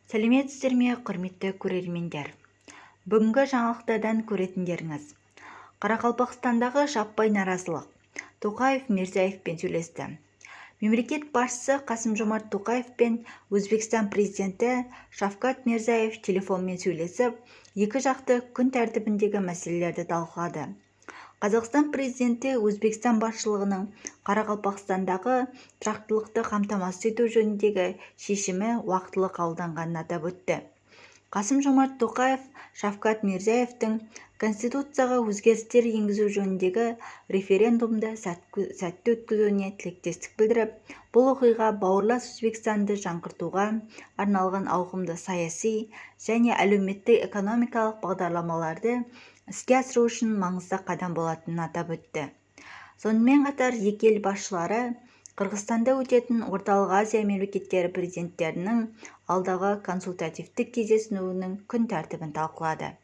Сәлеметсіздер ме, құрметті көрермендер! Бүгінгі жаңалықтардан көретіндеріңіз: Қарақалпақстандағы жаппай наразылық, Тоқаев Мирзиевпен сөйлесті. Мемлекет басшысы Қасым-Жомарт Тоқаев пен Өзбекстан президенті Шавкат Мирзиев телефонмен сөйлесіп, екіжақты күн тәртібіндегі мәселелерді талқылады. Қазақстан президенті Өзбекстан басшылығының Қарақалпақстандағы тұрақтылықты қамтамасыз ету жөніндегі шешімі уақтылы қабылданғанын атап өтті. Қасым-Жомарт Тоқаев Шавкат Мирзиевтің Конституцияға өзгерістер енгізу жөніндегі референдумды сәтті өткізуіне тілектестік білдіріп, бұл оқиға бауырлас Өзбекстанды жаңғыртуға арналған ауқымды саяси және әлеуметтік-экономикалық бағдарламаларды іске асыру үшін маңызды қадам болатынын атап өтті. Сонымен қатар екі ел басшылары Қырғызстанда өтетін Орталық Азия мемлекеттері президенттерінің алдағы консультативтік кездесуінің күн тәртібін талқылады.